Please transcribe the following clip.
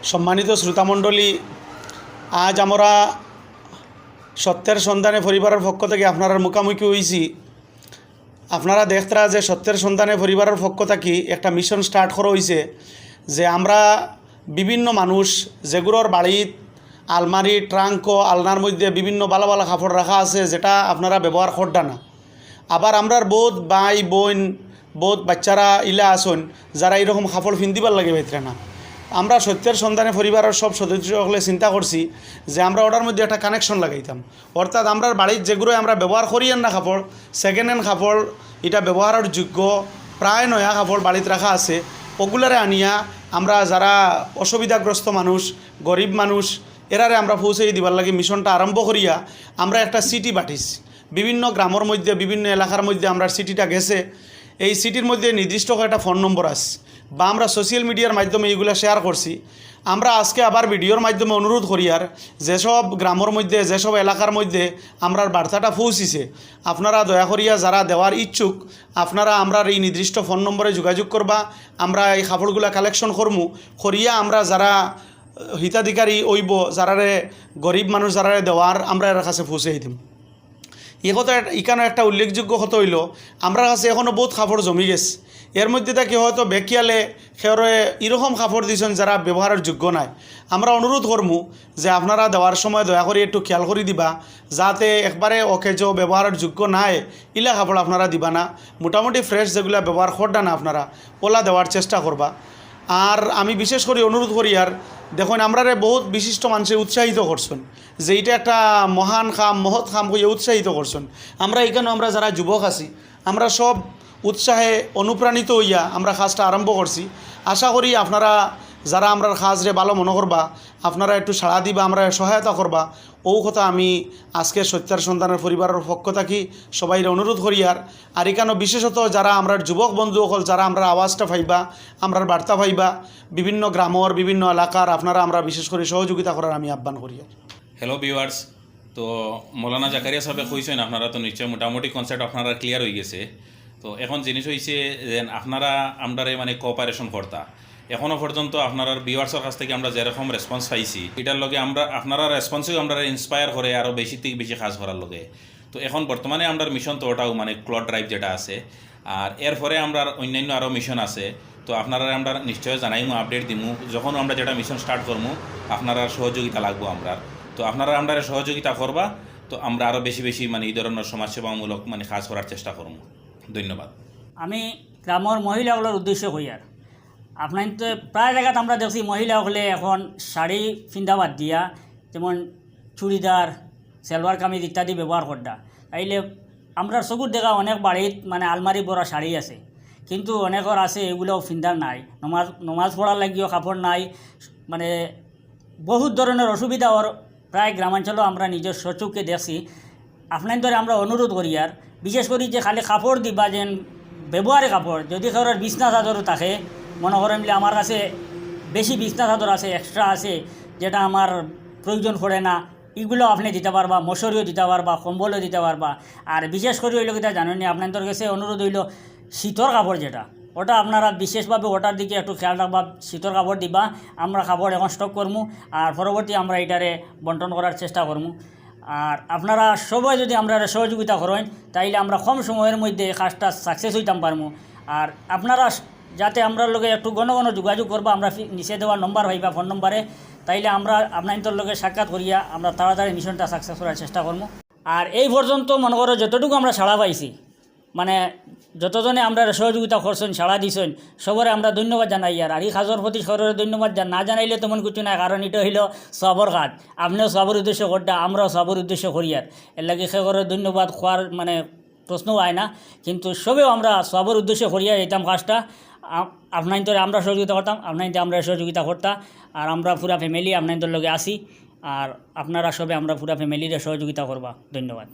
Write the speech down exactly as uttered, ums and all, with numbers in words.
সম্মানিত শ্রোতামণ্ডলী, আজ আমরা সত্যের সন্ধানে পরিবারর পক্ষ থাকি আপনারার মুখামুখি অইছি। আপনারা দেখতরা যে সত্যের সন্ধানে পরিবারর পক্ষ থাকি একটা মিশন স্টার্ট করা অইছে, যে আমরা বিভিন্ন মানুষ যেগুলোর বাড়িত আলমারি, ট্রাঙ্ক, আলনার মধ্যে বিভিন্ন ভালা ভালা কাপড় রাখা আছে, যেটা আপনারা ব্যবহার কররা না। আবার আমরার বউত ভাই, বইন, বউত বাচ্চারা ইলা আছইন, যারা ইরকম কাপড় ফিন্দিবার লাগি পাইতরা না। আমরা সত্যের সন্ধানে পরিবারর সব সদস্য অকলে চিন্তা করছি যে আমরা ওটার মধ্যে একটা কানেকশন লাগাইতাম। অর্থাৎ আমরার বাড়িত যেগুলো আমরা ব্যবহার করিয়ার না কাপড়, সেকেন্ড হ্যান্ড কাপড়, ইটা ব্যবহারর যোগ্য, প্রায় নয়া কাপড় বাড়িত রাখা আছে, ওগুলারে আনিয়া আমরা যারা অসুবিধাগ্রস্ত মানুষ, গরিব মানুষ, এরারে আমরা পৌঁছাই দিবার লাগি মিশনটা আরম্ভ করিয়া আমরা একটা চিঠি পাঠাইছি। বিভিন্ন গ্রামর মধ্যে, বিভিন্ন এলাকার মধ্যে আমরার চিঠিটা গেছে। এই চিঠির মধ্যে নির্দিষ্ট একটা ফোন নম্বর আছে, বা আমরা সোশ্যাল মিডিয়ার মাধ্যমে এইগুলা শেয়ার করছি। আমরা আজকে আবার ভিডিওর মাধ্যমে অনুরোধ করিয়ার, যেসব গ্রামর মধ্যে, যেসব এলাকার মধ্যে আমরার বার্তাটা পৌঁছিছে, আপনারা দয়া করিয়া যারা দেওয়ার ইচ্ছুক, আপনারা আমরার এই নির্দিষ্ট ফোন নম্বরে যোগাযোগ করবা। আমরা এই কাপড়গুলা কালেকশন করমু, করিয়া আমরা যারা হিতাধিকারী অইবো, যারারে গরিব মানুষ যারারে দেওয়ার, আমরা এরার কাছে পৌঁছাই দিমু। ই কথা এট-, ইখানো একটা উল্লেখযোগ্য কথা অইলো, আমরার কাছে এখনো বউত কাপড় জমি গেছে। এর মধ্যে থাকি হয়তো বেখিয়ালে কেউরে ইরকম কাপড় দিছইন যারা ব্যবহারর যোগ্য নায়। আমরা অনুরোধ করমু যে আপনারা দেওয়ার সময় দয়া করি একটু খেয়াল করি দিবা, যাতে একবারে অকেজো, ব্যবহারর যোগ্য নায়, ইলা কাপড় আপনারা দিবা না। মোটামুটি ফ্রেশ যেগুলা ব্যবহার কররা না আপনারা, ওলা দেওয়ার চেষ্টা করবা। আর আমি বিশেষ করি অনুরোধ করিয়ার, দেখইন, আমরারে বউত বিশিষ্ট মানষে উৎসাহিত করছইন যে ইটা একটা মহান কাম, মহৎ কাম কইয়া উৎসাহিত করছইন। আমরা ইখানো আমরা যারা যুবক আছি, আমরা সব উৎসাহে অনুপ্রাণিত অইয়া আমরা কাজটা আরম্ভ করছি। আশা করি আপনারা যারা আমরার কাজরে ভালো মনে করবা, আপনারা একটু সাড়া দিবা, আমরারে সহায়তা করবা, অউ কথা আমি আজকে সত্যের সন্ধানের পরিবারর পক্ষ থাকি সবাইরে অনুরোধ করিয়ার। আর ইখানো বিশেষত যারা আমরার যুবক বন্ধু অকল, যারা আমরার আওয়াজটা পাইবা, আমরার বার্তা পাইবা, বিভিন্ন গ্রামর, বিভিন্ন এলাকার, আপনারা আমরা বিশেষ করি সহযোগিতা করার আমি আহ্বান করিয়ার। হ্যালো ভিউয়ার্স, তো মৌলানা জাকারিয়া সাহেবে কইছইন, আপনারা তো নিশ্চয় মোটামুটি কনসেপ্ট আপনারা ক্লিয়ার অই গেছে। তো এখন জিনিস অইছে যে আপনারা আমরারে মানে কোঅপারেশন করতা, এখনো পর্যন্ত আপনারার ভিউয়ার্সর কাছ থাকি আমরা যেরকম রেসপন্স পাইছি, ইটার লগে আমরা, আপনারার রেসপন্সেও আমরারে ইন্সপায়ার করে আরও বেশি থাকি বেশি কাজ করার লগে। তো এখন বর্তমানে আমরার মিশন তো ওটাও মানে ক্লথ ড্রাইভ যেটা আছে, আর এরপরে আমরার অন্যান্য আরও মিশন আছে। তো আপনারারে আমরা নিশ্চয় জানাইমু, আপডেট দিমু, যখন আমরা যেটা মিশন স্টার্ট করমু, আপনারার সহযোগিতা লাগবো আমরার। তো আপনারা আমরারে সহযোগিতা করবা, তো আমরা আরও বেশি বেশি মানে ই ধরনর সমাজসেবামূলক মানে কাজ করার চেষ্টা করমু। ধন্যবাদ। আমি গ্রামর মহিলা অকলর উদ্দেশ্যে কইয়ার, আপনাইনতে প্রায় জাগাত আমরা দেখছি মহিলা অকলে এখন শাড়ি ফিন্দা বাদ দিয়া যেমন চুড়িদার, সালোয়ার কামিজ ইত্যাদি ব্যবহার কররা। তাইলে আমরার চকুর দেখা অনেক বাড়িত মানে আলমারি ভরা শাড়ি আছে, কিন্তু অনেকর আছে এগুলাও ফিন্দার নাই, নমাজ নমাজ পড়ার লাগিও কাপড় নাই, মানে বহুত ধরনের অসুবিধা অর। প্রায় গ্রামাঞ্চলও আমরা নিজর স্বচক্ষে দেখছি। আপনাইনতরে আমরা অনুরোধ করিয়ার, বিশেষ করি যে খালি কাপড় দিবা যেন ব্যবহারে কাপড়, যদি কারোর বিছনা চাদরও থাকে, মনে করেন যে আমার কাছে বেশি বিছনা চাদর আছে, এক্সট্রা আছে, যেটা আমার প্রয়োজন পড়ে না, ইগুলাও আপনে দিতা পারবা, মশারিও দিতা পারবা, কম্বলও দিতা পারবা। আর বিশেষ করি অইলো কিতা জানইননি, আপনাইনতর গেছে অনুরোধ অইলো শীতর কাপড় যেটা, ওটা আপনারা বিশেষভাবে ওটার দিকে একটু খেয়াল রাখবা, শীতর কাপড় দিবা। আমরা কাপড় এখন স্টক করমু, আর পরবর্তী আমরা ইটারে বন্টন করার চেষ্টা করমু। আর আপনারা সবাই যদি আমরারে সহযোগিতা করইন, তাইলে আমরা কম সময়র মধ্যে এই কাজটা সাকসেস অইতাম পারমু। আর আপনারা যাতে আমরার লগে একটু ঘন ঘন যোগাযোগ করবা, আমরা ফি-, নিচে দেওয়া নম্বর পাইবা, ফোন নম্বরে, তাইলে আমরা আপনাইনতর লগে সাক্ষাৎ করিয়া আমরা তাড়াতাড়ি মিশনটা সাকসেস করার চেষ্টা করমু। আর এই পর্যন্ত মনে করো যতটুকু আমরা সাড়া পাইছি, মানে যতজনে আমরারে সহযোগিতা করছইন, সাড়া দিছইন, সবরে আমরা ধন্যবাদ জানাইয়ার। আর ই কাজর প্রতি সবরে ধন্যবাদ জা-, না জানাইলে তেমন কিছু নাই, কারণ ইটা অইলো সওয়াবর কাজ। আপনেও সওয়াবর উদ্দেশ্যে কররা, আমরাও সওয়াবর উদ্দেশ্যে করিয়ার। এরলাগি কেউরে ধন্যবাদ কওয়ার মানে প্রশ্নও আয় না, কিন্তু সবেও আমরা সওয়াবর উদ্দেশ্যে করিয়া যাইতাম কাজটা। আ-, আপনাইনতরে আমরা সহযোগিতা করতাম, আপনাইনতে আমরারে সহযোগিতা করতা, আর আমরা পুরা ফ্যামিলি আপনাইনতর লগে আছি। আর আপনারা সবে আমরার পুরা ফ্যামিলিরে সহযোগিতা করবা। ধন্যবাদ।